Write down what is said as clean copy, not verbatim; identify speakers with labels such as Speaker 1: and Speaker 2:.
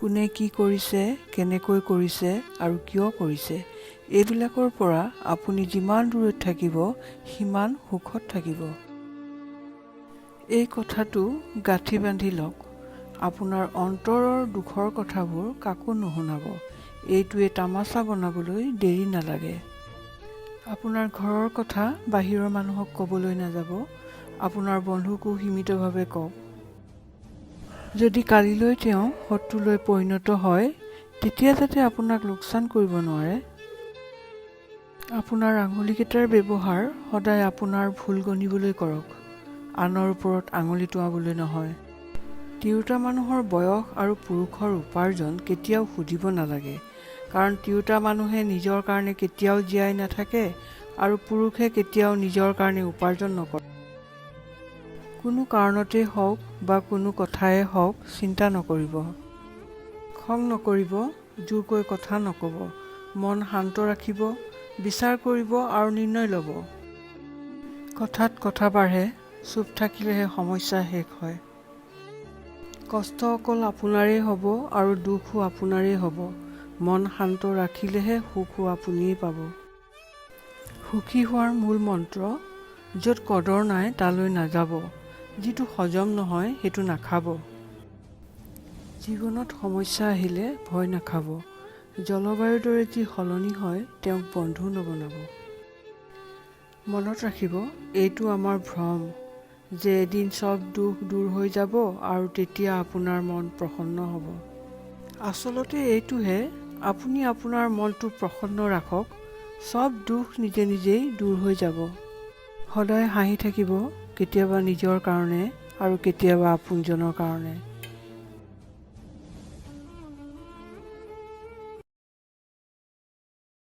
Speaker 1: কোনে কি কৰিছে, কেনেকৈ কৰিছে আৰু কিয় কৰিছে, এইবিলাকৰ পৰা আপুনি যিমান দূৰত থাকিব সিমান সুখত থাকিব। এই কথাটো গাঁঠি বান্ধি লওক, আপোনাৰ অন্তৰৰ দুখৰ কথাবোৰ কাকো নুশুনাব। এইটোৱে তামাচা বনাবলৈ দেৰি নালাগে। আপোনাৰ ঘৰৰ কথা বাহিৰৰ মানুহক ক'বলৈ নাযাব। আপোনাৰ বন্ধুকো সীমিতভাৱে কওক। যদি কালিলৈ তেওঁ শত্ৰুলৈ পৰিণত হয়, তেতিয়া যাতে আপোনাক লোকচান কৰিব নোৱাৰে। আপোনাৰ আঙুলিকেইটাৰ ব্যৱহাৰ সদায় আপোনাৰ ভুল গণিবলৈ কৰক, আনৰ ওপৰত আঙুলি টোঁৱাবলৈ নহয়। তিৰোতা মানুহৰ বয়স আৰু পুৰুষৰ উপাৰ্জন কেতিয়াও সুধিব নালাগে, কাৰণ তিৰোতা মানুহে নিজৰ কাৰণে কেতিয়াও জীয়াই নাথাকে আৰু পুৰুষে কেতিয়াও নিজৰ কাৰণে উপাৰ্জন নকৰে। কোনো কাৰণতেই হওক বা কোনো কথাই হওক, চিন্তা নকৰিব, খং নকৰিব, জোৰকৈ কথা নক'ব, মন শান্ত ৰাখিব, বিচাৰ কৰিব আৰু নিৰ্ণয় ল'ব। কথাত কথা বাঢ়ে, চুপ থাকিলেহে সমস্যা শেষ হয়। কষ্ট অকল আপোনাৰেই হ'ব আৰু দুখো আপোনাৰেই হ'ব। মন শান্ত ৰাখিলেহে সুখো আপুনিয়েই পাব। সুখী হোৱাৰ মূল মন্ত্ৰ: য'ত কদৰ নাই তালৈ নাযাব, যিটো হজম নহয় সেইটো নাখাব। জীৱনত সমস্যা আহিলে ভয় নাখাব। জলবায়ুৰ দৰে যি সলনি হয়, তেওঁক বন্ধু নবনাব। মনত ৰাখিব, এইটো আমাৰ ভ্ৰম যে এদিন চব দুখ দূৰ হৈ যাব আৰু তেতিয়া আপোনাৰ মন প্ৰসন্ন হ'ব। আচলতে এইটোহে, আপুনি আপোনাৰ মনটো প্ৰসন্ন ৰাখক, চব দুখ নিজে নিজেই দূৰ হৈ যাব। সদায় হাঁহি থাকিব, কেতিয়াবা নিজৰ কাৰণে আৰু কেতিয়াবা আপোনজনৰ কাৰণে।